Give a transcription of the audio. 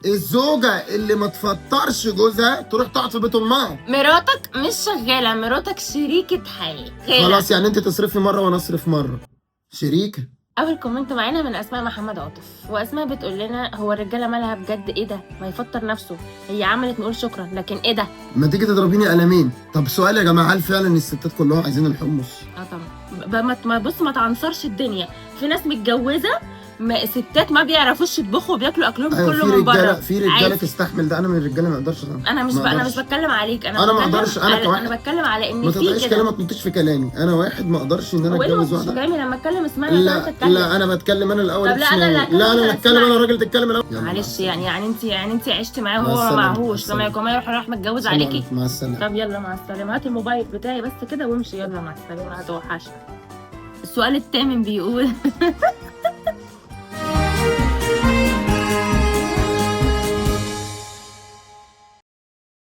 الزوجة اللي ما تفطرش جوزها تروح تقعد في بيت امها. مراتك مش شغاله، مراتك شريكه حياه. خلاص يعني انت تصرفي مرة وانا اصرف مرة، شريكه. اول comment معانا من اسماء محمد عاطف، واسماء بتقول لنا هو الرجالة مالها بجد؟ ايه ده؟ ما يفطر نفسه، هي عملت نقول شكرا، لكن ايه ده؟ ما تيجي تضربيني قلمين. طب سؤال يا جماعه، هل فعلا الستات كلهم عايزين الحمص؟ اه طبعا. ما بص، ما تعنصرش الدنيا، في ناس متجوزة ما ستات ما بيعرفوش يطبخوا وبياكلوا اكلهم أيوة، كله في من رجاله، بره. في رجاله عادي. تستحمل ده. انا من الرجالة ما اقدرش. انا مش ما انا أقدرش. مش بتكلم عليك، انا أنا ما بتكلم أقدرش، أنا كواحد. انا بتكلم على ان ما في تقطعيش كده. كلام، ما تنطيش في كلامي. انا واحد ما اقدرش ان انا هو ايه اللي اتجوز ما تنطش في واحده. كلامي؟ لما اتكلم اسمعني عشان لا أنت تتكلم. لا، انا بتكلم انا الاول. طب لا، أنا اللي هتكلم، لا انا أنت اللي اتكلم، انا هتسمعني. الراجل تتكلم الاول. يلا، معلش يعني انت عشتي معاه مع وهو ما السلامة، مع معهوش، لما السلامة. يكون راح متجوز السلام عليكي. عليكم، مع السلامه. طب يلا مع السلامة، هات الموبايل بتاعي بس كده وامشي، يلا مع السلامة، هتوحشنا. السؤال الثامن بيقول